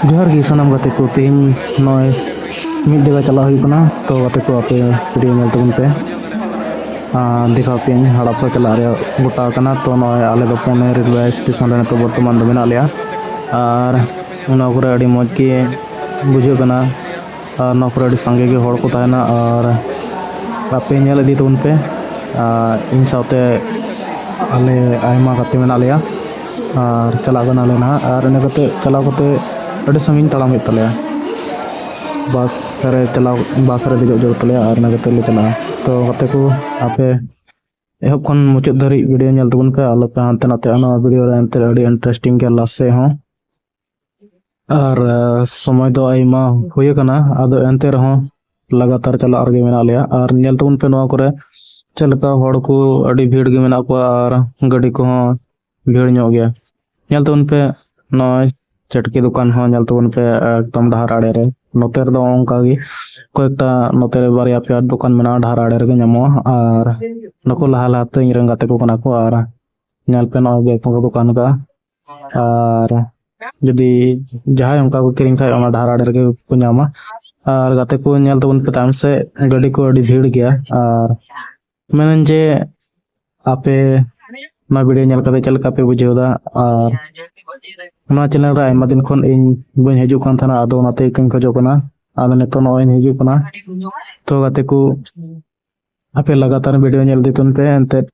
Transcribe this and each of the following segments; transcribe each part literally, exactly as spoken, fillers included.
ᱡᱚᱦᱟᱨ ᱜᱮ ᱥᱟᱱᱟᱢ ᱜᱟᱛᱮ ᱠᱚ, ᱛᱮᱦᱮᱧ ᱱᱚᱜᱼᱚᱭ ᱢᱤᱫ ᱡᱟᱭᱜᱟ ᱪᱟᱞᱟᱜ ᱦᱩᱭᱩᱜ ᱠᱟᱱᱟ᱾ ᱛᱚ ᱜᱟᱛᱮ ᱠᱚ, ᱟᱯᱮ ᱵᱷᱤᱰᱤᱭᱳ ᱧᱮᱞ ᱛᱟᱵᱚᱱ ᱯᱮ᱾ ᱟᱨ ᱫᱮᱠᱷᱟᱣ ᱯᱮᱭᱟᱹᱧ, ᱦᱟᱲᱟᱯᱥᱟ ᱪᱟᱞᱟᱜ ᱨᱮᱭᱟᱜ ᱜᱚᱴᱟ ᱟᱠᱟᱱᱟ᱾ ᱛᱚ ᱱᱚᱜᱼᱚᱭ ᱟᱞᱮ ᱫᱚ ᱯᱩᱱᱮ ᱨᱮᱞᱣᱮ ᱥᱴᱮᱥᱚᱱ ᱨᱮ ᱱᱤᱛᱚᱜ ᱵᱚᱨᱛᱚᱢᱟᱱ ᱫᱚ ᱢᱮᱱᱟᱜ ᱞᱮᱭᱟ᱾ ᱟᱨ ᱱᱚᱣᱟ ᱠᱚᱨᱮ ᱟᱹᱰᱤ ᱢᱚᱡᱽ ᱜᱮ ᱵᱩᱡᱷᱟᱹᱜ ᱠᱟᱱᱟ᱾ ᱟᱨ ᱱᱚᱣᱟ ᱠᱚᱨᱮ ᱟᱹᱰᱤ ᱥᱟᱸᱜᱮ ᱜᱮ ᱦᱚᱲ ᱠᱚ ᱛᱟᱦᱮᱱᱟ᱾ ᱟᱨ ᱟᱯᱮ ᱧᱮᱞ ᱤᱫᱤ ᱛᱟᱵᱚᱱ ᱯᱮ᱾ ᱟᱨ ᱤᱧ ᱥᱟᱶᱛᱮ ᱟᱞᱮ ᱟᱭᱢᱟ ᱜᱟᱛᱮ ᱢᱮᱱᱟᱜ ᱞᱮᱭᱟ᱾ ᱟᱨ ᱪᱟᱞᱟᱜ ᱠᱟᱱᱟᱞᱮ ᱱᱟᱦᱟᱜ᱾ ᱟᱨ ᱤᱱᱟᱹ ᱠᱟᱛᱮ ᱪᱟᱞᱟᱣ ᱠᱟᱛᱮ ᱟᱹᱰᱤ ᱥᱟᱺᱜᱤᱧ ᱛᱟᱲᱟᱢ ᱦᱩᱭᱩᱜ ᱛᱟᱞᱮᱭᱟ᱾ ᱵᱟᱥ ᱨᱮ ᱪᱟᱞᱟᱣ, ᱵᱟᱥ ᱨᱮ ᱫᱮᱡᱚᱜ ᱡᱟᱹᱨᱩᱲ ᱛᱟᱞᱮᱭᱟ᱾ ᱟᱨ ᱤᱱᱟᱹ ᱠᱟᱛᱮ ᱞᱮ ᱪᱟᱞᱟᱜᱼᱟ᱾ ᱛᱚ ᱜᱟᱛᱮ ᱠᱚ, ᱟᱯᱮ ᱮᱦᱚᱵ ᱠᱷᱚᱱ ᱢᱩᱪᱟᱹᱫ ᱫᱷᱟᱹᱨᱤᱡ ᱵᱷᱤᱰᱤᱭᱳ ᱧᱮᱞ ᱛᱟᱵᱚᱱ ᱯᱮ, ᱟᱞᱚᱯᱮ ᱦᱟᱱᱛᱮ ᱱᱟᱛᱮᱜᱼᱟ᱾ ᱱᱚᱣᱟ ᱵᱷᱤᱰᱤᱭᱳ ᱨᱮ ᱮᱱᱛᱮ ᱟᱹᱰᱤ ᱤᱱᱴᱟᱨᱮᱥᱴᱤᱝ ᱜᱮᱭᱟ ᱞᱟᱥ ᱥᱮᱫ ᱦᱚᱸ᱾ ᱟᱨ ᱟᱨ ᱥᱚᱢᱚᱭ ᱫᱚ ᱟᱭᱢᱟ ᱦᱩᱭ ᱟᱠᱟᱱᱟ, ᱟᱫᱚ ᱮᱱᱛᱮ ᱨᱮᱦᱚᱸ ᱞᱟᱜᱟᱛᱟᱨ ᱪᱟᱞᱟᱜ ᱨᱮᱜᱮ ᱢᱮᱱᱟᱜ ᱞᱮᱭᱟ᱾ ᱟᱨ ᱧᱮᱞ ᱛᱟᱵᱚᱱ ᱯᱮ ᱱᱚᱣᱟ ᱠᱚᱨᱮ ᱪᱮᱫ ᱞᱮᱠᱟ ᱦᱚᱲ ᱠᱚ ᱟᱹᱰᱤ ᱵᱷᱤᱲ ᱜᱮ ᱢᱮᱱᱟᱜ ᱠᱚᱣᱟ ᱟᱨ ᱜᱟᱹᱰᱤ ᱠᱚᱦᱚᱸ ᱵᱷᱤᱲ ᱧᱚᱜ ᱜᱮᱭᱟ᱾ ᱧᱮᱞ ᱛᱟᱵᱚᱱ ᱯᱮ ᱱᱚᱜᱼᱚᱭ ᱪᱟᱹᱴᱠᱤ ᱫᱚᱠᱟᱱ ᱦᱚᱸ ᱧᱮᱞ ᱛᱟᱵᱚᱱ ᱯᱮ ᱮᱠᱫᱚᱢ ᱰᱟᱦᱟᱨ ᱟᱲᱮ ᱨᱮ᱾ ᱱᱚᱛᱮ ᱨᱮᱫᱚ ᱚᱱᱠᱟ ᱜᱮ ᱠᱚᱭᱮᱠᱴᱟ ᱱᱚᱛᱮ ᱨᱮ ᱵᱟᱨᱭᱟ ᱯᱮᱭᱟ ᱫᱚᱠᱟᱱ ᱢᱮᱱᱟᱜᱼᱟ ᱰᱟᱦᱟᱨ ᱟᱲᱮ ᱨᱮᱜᱮ ᱧᱟᱢᱚᱜᱼᱟ᱾ ᱟᱨ ᱱᱩᱠᱩ ᱞᱟᱦᱟ ᱞᱟᱦᱟᱛᱮ ᱤᱧ ᱨᱮᱱ ᱜᱟᱛᱮ ᱠᱚ ᱠᱟᱱᱟ ᱠᱚ᱾ ᱟᱨ ᱧᱮᱞ ᱯᱮ ᱱᱚᱜᱼᱚᱭ ᱜᱮ ᱠᱚ ᱫᱚᱠᱟᱱ ᱟᱠᱟᱫᱼᱟ᱾ ᱟᱨ ᱡᱩᱫᱤ ᱡᱟᱦᱟᱸᱭ ᱚᱱᱠᱟ ᱠᱚ ᱠᱤᱨᱤᱧ ᱠᱷᱟᱡ ᱚᱱᱟ ᱰᱟᱦᱟᱨ ᱟᱲᱮ ᱨᱮᱜᱮ ᱠᱚ ᱧᱟᱢᱟ᱾ ᱟᱨ ᱜᱟᱛᱮ ᱠᱚ ᱧᱮᱞ ᱛᱟᱵᱚᱱ ᱯᱮ ᱛᱟᱭᱚᱢ ᱥᱮᱫ ᱜᱟᱹᱰᱤ ᱠᱚ ᱟᱹᱰᱤ ᱵᱷᱤᱲ ᱜᱮᱭᱟ᱾ ᱟᱨ ᱢᱮᱱᱟᱹᱧ ᱡᱮ ᱟᱯᱮ ᱱᱚᱣᱟ ᱵᱷᱤᱰᱤᱭᱳ ᱧᱮᱞ ᱠᱟᱛᱮ ᱪᱮᱫ ᱞᱮᱠᱟ ᱯᱮ ᱵᱩᱡᱷᱟᱹᱣ ᱮᱫᱟ? ᱟᱨ ᱱᱚᱣᱟ ᱪᱮᱱᱮᱞ ᱨᱮ ᱟᱭᱢᱟ ᱫᱤᱱ ᱠᱷᱚᱱ ᱤᱧ ᱵᱟᱹᱧ ᱦᱤᱡᱩᱜ ᱠᱟᱱ ᱛᱟᱦᱮᱱᱟ, ᱟᱫᱚ ᱚᱱᱟᱛᱮ ᱤᱠᱟᱹᱧ ᱠᱷᱚᱡᱚᱜ ᱠᱟᱱᱟ᱾ ᱟᱫᱚ ᱱᱤᱛᱚᱜ ᱱᱚᱜᱼᱚᱭ ᱤᱧ ᱦᱤᱡᱩᱜ ᱠᱟᱱᱟ᱾ ᱛᱚ ᱜᱟᱛᱮ ᱠᱚ, ᱟᱯᱮ ᱞᱟᱜᱟᱛᱟᱨ ᱵᱷᱤᱰᱤᱭᱳ ᱧᱮᱞ ᱤᱫᱤ ᱛᱟᱵᱚᱱ ᱯᱮ ᱮᱱᱛᱮᱫ᱾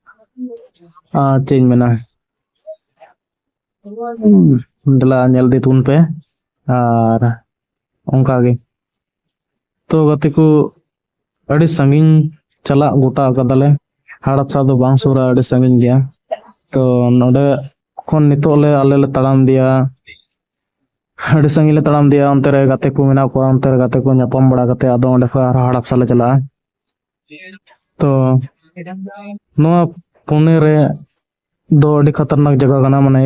ᱟᱨ ᱪᱮᱫ ᱤᱧ ᱢᱮᱱᱟ, ᱫᱮᱞᱟ ᱧᱮᱞ ᱤᱫᱤ ᱛᱟᱵᱚᱱ ᱯᱮ᱾ ᱟᱨ ᱚᱱᱠᱟ ᱜᱮ᱾ ᱛᱚ ᱜᱟᱛᱮ ᱠᱚ, ᱟᱹᱰᱤ ᱥᱟᱺᱜᱤᱧ ᱪᱟᱞᱟᱜ ᱜᱚᱴᱟ ᱟᱠᱟᱫᱟᱞᱮ᱾ ᱦᱟᱲᱟᱯᱥᱟ ᱫᱚ ᱵᱟᱝ ᱥᱩᱨᱟ, ᱟᱹᱰᱤ ᱥᱟᱺᱜᱤᱧ ᱜᱮᱭᱟ᱾ ᱛᱚ ᱱᱚᱰᱮ ᱠᱷᱚᱱ ᱱᱤᱛᱚᱜ ᱞᱮ, ᱟᱞᱮ ᱞᱮ ᱛᱟᱲᱟᱢ ᱤᱫᱤᱭᱟ, ᱟᱹᱰᱤ ᱥᱟᱺᱜᱤᱧ ᱞᱮ ᱛᱟᱲᱟᱢ ᱤᱫᱤᱭᱟ᱾ ᱚᱱᱛᱮ ᱨᱮ ᱜᱟᱛᱮ ᱠᱚ ᱢᱮᱱᱟᱜ ᱠᱚᱣᱟ, ᱚᱱᱛᱮ ᱨᱮ ᱜᱟᱛᱮ ᱠᱚ ᱧᱟᱯᱟᱢ ᱵᱟᱲᱟ ᱠᱟᱛᱮ ᱟᱫᱚ ᱚᱸᱰᱮ ᱠᱷᱚᱱ ᱟᱨᱦᱚᱸ ᱦᱟᱲᱟᱯᱥᱟ ᱞᱮ ᱪᱟᱞᱟᱜᱼᱟ᱾ ᱛᱚ ᱱᱚᱣᱟ ᱯᱩᱱᱮ ᱨᱮ ᱫᱚ ᱟᱹᱰᱤ ᱠᱷᱟᱛᱟᱨᱱᱟᱠ ᱡᱟᱭᱜᱟ ᱠᱟᱱᱟ, ᱢᱟᱱᱮ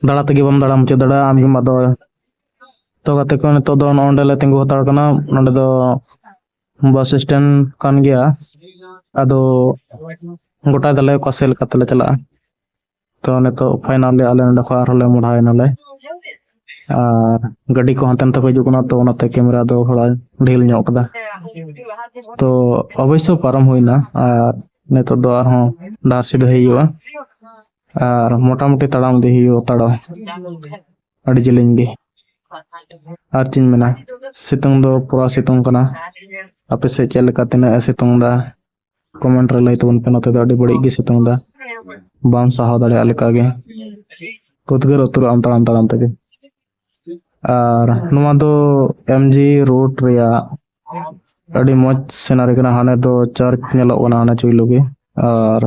ᱫᱟᱬᱟ ᱛᱮᱜᱮ ᱵᱟᱢ ᱫᱟᱬᱟ ᱢᱩᱪᱟᱹᱫ ᱫᱟᱲᱮᱭᱟᱜᱼᱟ, ᱟᱢ ᱜᱮᱢ ᱟᱫᱚᱜᱼᱟ᱾ ᱛᱚ ᱜᱟᱛᱮ ᱠᱚ, ᱱᱤᱛᱚᱜ ᱫᱚ ᱱᱚᱜᱼᱚ ᱱᱚᱸᱰᱮ ᱞᱮ ᱛᱤᱸᱜᱩ ᱦᱟᱛᱟᱲ ᱠᱟᱱᱟ᱾ ᱱᱚᱸᱰᱮ ᱫᱚ ᱵᱟᱥ ᱥᱴᱮᱱᱰ ᱠᱟᱱ ᱜᱮᱭᱟ, ᱟᱫᱚ ᱜᱚᱴᱟᱭ ᱫᱟᱞᱮ ᱚᱠᱟ ᱥᱮᱫ ᱞᱮᱠᱟ ᱛᱮᱞᱮ ᱪᱟᱞᱟᱜᱼᱟ᱾ ᱛᱚ ᱱᱤᱛᱚᱜ ᱯᱷᱟᱭᱱᱟᱞᱤ ᱟᱞᱮ ᱱᱚᱸᱰᱮ ᱠᱷᱚᱱ ᱟᱨᱦᱚᱸ ᱞᱮ ᱢᱚᱰᱷᱟᱭ ᱱᱟᱞᱮ᱾ ᱟᱨ ᱜᱟᱹᱰᱤ ᱠᱚ ᱦᱟᱱᱛᱮ ᱱᱟᱛᱮ ᱠᱚ ᱦᱤᱡᱩᱜ ᱠᱟᱱᱟ, ᱛᱚ ᱚᱱᱟᱛᱮ ᱠᱮᱢᱮᱨᱟ ᱫᱚ ᱛᱷᱚᱲᱟ ᱰᱷᱤᱞ ᱧᱚᱜ ᱠᱟᱫᱟ᱾ ᱛᱚ ᱚᱵᱚᱥᱥᱚ ᱯᱟᱨᱚᱢ ᱦᱩᱭᱱᱟ, ᱟᱨ ᱱᱤᱛᱚᱜ ᱫᱚ ᱟᱨᱦᱚᱸ ᱰᱟᱦᱟᱨ ᱥᱤᱫᱷᱟᱹ ᱦᱩᱭᱩᱜᱼᱟ, ᱟᱨ ᱢᱚᱴᱟᱢᱩᱴᱤ ᱛᱟᱲᱟᱢ ᱤᱫᱤ ᱦᱩᱭᱩᱜᱼᱟ, ᱛᱟᱲᱟᱢ ᱟᱹᱰᱤ ᱡᱮᱞᱮᱧ ᱜᱮ᱾ ᱟᱨ ᱪᱮᱫ ᱤᱧ ᱢᱮᱱᱟ, ᱥᱤᱛᱩᱝ ᱫᱚ ᱯᱩᱨᱟ ᱥᱤᱛᱩᱝ ᱠᱟᱱᱟ᱾ ᱟᱯᱮ ᱥᱮᱫ ᱪᱮᱫ ᱞᱮᱠᱟ, ᱛᱤᱱᱟᱹᱜ ᱮ ᱥᱤᱛᱩᱝ ᱫᱟ, ᱠᱚᱢᱮᱱᱴ ᱨᱮ ᱞᱟᱹᱭ ᱛᱟᱵᱚᱱ ᱯᱮ᱾ ᱱᱚᱛᱮ ᱫᱚ ᱟᱹᱰᱤ ᱵᱟᱹᱲᱤᱡ ᱜᱮ ᱥᱤᱛᱩᱝ ᱫᱟ, ᱵᱟᱢ ᱥᱟᱦᱟᱣ ᱫᱟᱲᱮᱭᱟᱜ ᱞᱮᱠᱟ ᱜᱮ, ᱩᱫᱽᱜᱟᱹᱨ ᱩᱛᱟᱹᱨᱚᱜ ᱟᱢ ᱛᱟᱲᱟᱢ ᱛᱟᱲᱟᱢ ᱛᱮᱜᱮ᱾ ᱟᱨ ᱱᱚᱣᱟ ᱫᱚ ᱮᱢ ᱡᱤ ᱨᱳᱰ ᱨᱮᱭᱟᱜ ᱟᱹᱰᱤ ᱢᱚᱡᱽ ᱥᱤᱱᱟᱨᱤ ᱠᱟᱱᱟ᱾ ᱦᱟᱱᱮ ᱫᱚ ᱪᱟᱨᱪ ᱧᱮᱞᱚᱜ ᱠᱟᱱᱟ, ᱦᱟᱱᱮ ᱪᱩᱭᱞᱩ ᱜᱮ᱾ ᱟᱨ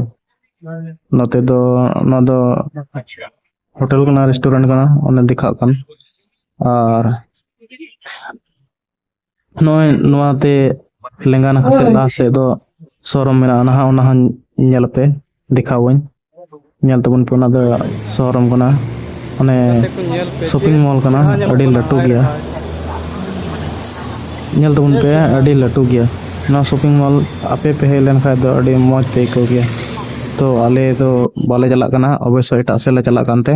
ᱱᱚᱛᱮ ᱫᱚ, ᱱᱚᱣᱟ ᱫᱚ ᱦᱳᱴᱮᱞ ᱠᱟᱱᱟ, ᱨᱮᱥᱴᱩᱨᱮᱱᱴ ᱠᱟᱱᱟ, ᱚᱱᱮ ᱫᱮᱠᱷᱟᱜ ᱠᱟᱱ᱾ ᱟᱨ ᱱᱚᱜᱼᱚᱭ ᱱᱚᱣᱟᱛᱮ ᱞᱮᱸᱜᱟ ᱱᱟᱠᱷᱟ ᱥᱮᱫ, ᱞᱟᱦᱟ ᱥᱮᱫ ᱫᱚ ᱥᱳᱨᱩᱢ ᱢᱮᱱᱟᱜᱼᱟ, ᱱᱟᱦᱟᱜ ᱚᱱᱟ ᱦᱚᱸ ᱧᱮᱞ ᱯᱮ, ᱫᱮᱠᱷᱟᱣᱟᱹᱧ᱾ ᱧᱮᱞ ᱛᱟᱵᱚᱱ ᱯᱮ, ᱚᱱᱟ ᱫᱚ ᱥᱳᱨᱩᱢ ᱠᱟᱱᱟ, ᱢᱟᱱᱮ ᱥᱚᱯᱤᱝ ᱢᱚᱞ ᱠᱟᱱᱟ, ᱟᱹᱰᱤ ᱞᱟᱹᱴᱩ ᱜᱮᱭᱟ᱾ ᱧᱮᱞ ᱛᱟᱵᱚᱱ ᱯᱮ, ᱟᱹᱰᱤ ᱞᱟᱹᱴᱩ ᱜᱮᱭᱟ᱾ ᱱᱚᱣᱟ ᱥᱚᱯᱤᱝ ᱢᱚᱞ ᱟᱯᱮ ᱯᱮ ᱦᱮᱡ ᱞᱮᱱᱠᱷᱟᱱ ᱫᱚ ᱟᱹᱰᱤ ᱢᱚᱡᱽ ᱯᱮ ᱟᱹᱭᱠᱟᱹᱣ ᱜᱮᱭᱟ᱾ ᱛᱚ ᱟᱞᱮ ᱫᱚ ᱵᱟᱞᱮ ᱪᱟᱞᱟᱜ ᱠᱟᱱᱟ, ᱚᱵᱚᱥᱥᱳᱭ ᱮᱴᱟᱜ ᱥᱮᱫ ᱞᱮ ᱪᱟᱞᱟᱜ ᱠᱟᱱᱛᱮ᱾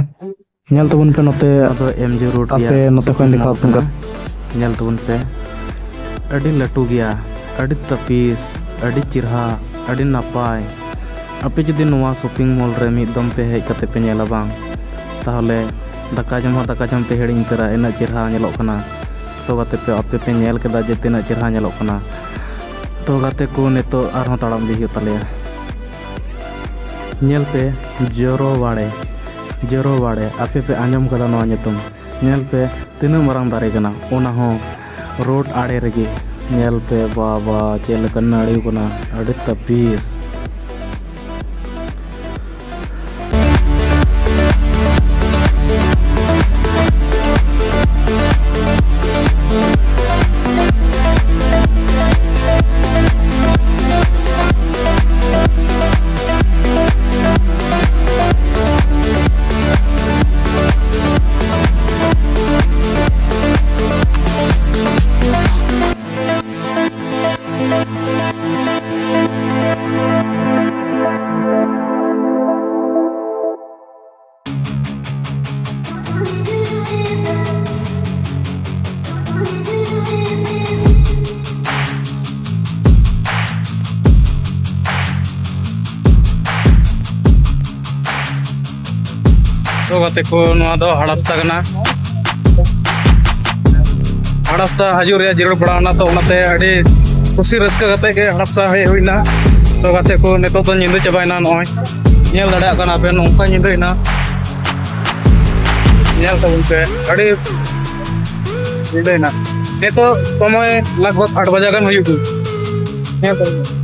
ᱧᱮᱞ ᱛᱟᱵᱚᱱ ᱯᱮ ᱱᱚᱛᱮ, ᱟᱫᱚ ᱮᱢ ᱡᱤ ᱨᱳᱰ ᱟᱯᱮ ᱨᱮᱭᱟᱜ ᱱᱚᱛᱮ ᱠᱷᱚᱱ ᱥᱚᱯᱤᱝ ᱫᱮᱠᱷᱟᱣ ᱢᱚᱞ ᱯᱮ ᱠᱟᱱᱟ᱾ ᱧᱮᱞ ᱛᱟᱵᱚᱱ ᱯᱮ, ᱟᱹᱰᱤ ᱞᱟᱹᱴᱩ ᱜᱮᱭᱟ, ᱟᱹᱰᱤ ᱛᱟᱹᱯᱤᱥ, ᱟᱹᱰᱤ ᱪᱮᱨᱦᱟ, ᱟᱹᱰᱤ ᱱᱟᱯᱟᱭ᱾ ᱟᱯᱮ ᱡᱩᱫᱤ ᱱᱚᱣᱟ ᱥᱚᱯᱤᱝ ᱢᱚᱞ ᱨᱮ ᱢᱤᱫ ᱫᱚᱢ ᱯᱮ ᱦᱮᱡ ᱠᱟᱛᱮ ᱯᱮ ᱧᱮᱞᱟ ᱵᱟᱝ, ᱛᱟᱦᱚᱞᱮ ᱫᱟᱠᱟ ᱡᱚᱢ ᱦᱚᱸ ᱫᱟᱠᱟ ᱡᱚᱢ ᱯᱮ ᱦᱤᱲᱤᱧ ᱩᱛᱟᱹᱨᱟ, ᱤᱱᱟᱹᱜ ᱪᱮᱨᱦᱟ ᱧᱮᱞᱚᱜ ᱠᱟᱱᱟ᱾ ᱛᱚ ᱜᱟᱛᱮ ᱯᱮ, ᱟᱯᱮ ᱯᱮ ᱧᱮᱞ ᱠᱮᱫᱟ ᱡᱮ ᱛᱤᱱᱟᱹᱜ ᱪᱮᱨᱦᱟ ᱧᱮᱞᱚᱜ ᱠᱟᱱᱟ᱾ ᱛᱚ ᱜᱟᱛᱮ ᱠᱚ, ᱱᱤᱛᱚᱜ ᱟᱨᱦᱚᱸ ᱛᱟᱲᱟᱢ ᱤᱫᱤ ᱦᱩᱭᱩᱜ ᱛᱟᱞᱮᱭᱟ᱾ ᱧᱮᱞ ᱯᱮ, ᱡᱳᱨᱳᱣᱟᱲᱮ, ᱡᱳᱨᱳᱣᱟᱲᱮ, ᱟᱯᱮ ᱯᱮ ᱟᱸᱡᱚᱢ ᱠᱟᱫᱟ ᱱᱚᱣᱟ ᱧᱩᱛᱩᱢ? ᱧᱮᱞ ᱯᱮ, ᱛᱤᱱᱟᱹᱜ ᱢᱟᱨᱟᱝ ᱫᱟᱨᱮ ᱠᱟᱱᱟ, ᱚᱱᱟ ᱦᱚᱸ ᱨᱳᱰ ᱟᱲᱮ ᱨᱮᱜᱮ᱾ ᱧᱮᱞ ᱯᱮ ᱵᱟᱵᱟ, ᱪᱮᱫ ᱞᱮᱠᱟ ᱱᱟᱹᱲᱤ ᱠᱟᱱᱟ, ᱟᱹᱰᱤ ᱛᱟᱹᱯᱤᱥ᱾ ᱜᱟᱛᱮ ᱠᱚ, ᱱᱚᱣᱟ ᱫᱚ ᱦᱟᱲᱟᱯᱥᱟ ᱠᱟᱱᱟ᱾ ᱦᱟᱲᱟᱯᱥᱟ ᱦᱤᱡᱩᱜ ᱨᱮᱭᱟᱜ ᱡᱟᱹᱨᱩᱲ ᱯᱟᱲᱟᱣᱱᱟ, ᱛᱚ ᱚᱱᱟᱛᱮ ᱟᱹᱰᱤ ᱠᱩᱥᱤ ᱨᱟᱹᱥᱠᱟᱹ ᱠᱟᱛᱮ ᱜᱮ ᱦᱟᱲᱟᱯᱥᱟ ᱦᱮᱡ ᱦᱩᱭᱱᱟ᱾ ᱛᱚ ᱜᱟᱛᱮ ᱠᱚ, ᱱᱤᱛᱚᱜ ᱫᱚ ᱧᱤᱫᱟᱹ ᱪᱟᱵᱟᱭᱮᱱᱟ᱾ ᱱᱚᱜᱼᱚᱭ ᱧᱮᱞ ᱫᱟᱲᱮᱭᱟᱜ ᱠᱟᱱᱟ ᱯᱮ, ᱱᱚᱝᱠᱟ ᱧᱤᱫᱟᱹᱭᱮᱱᱟ᱾ ᱧᱮᱞ ᱛᱟᱵᱚᱱ ᱯᱮ, ᱟᱹᱰᱤ ᱧᱤᱫᱟᱹᱭᱮᱱᱟ᱾ ᱱᱤᱛᱚᱜ ᱥᱚᱢᱚᱭ ᱞᱟᱜᱽ ᱵᱷᱟᱜᱽ ᱟᱴ ᱵᱟᱡᱟ ᱜᱟᱱ ᱦᱩᱭᱩᱜ ᱠᱟᱱᱟ᱾ ᱧᱮᱞ ᱛᱟᱵᱚᱱ ᱯᱮ᱾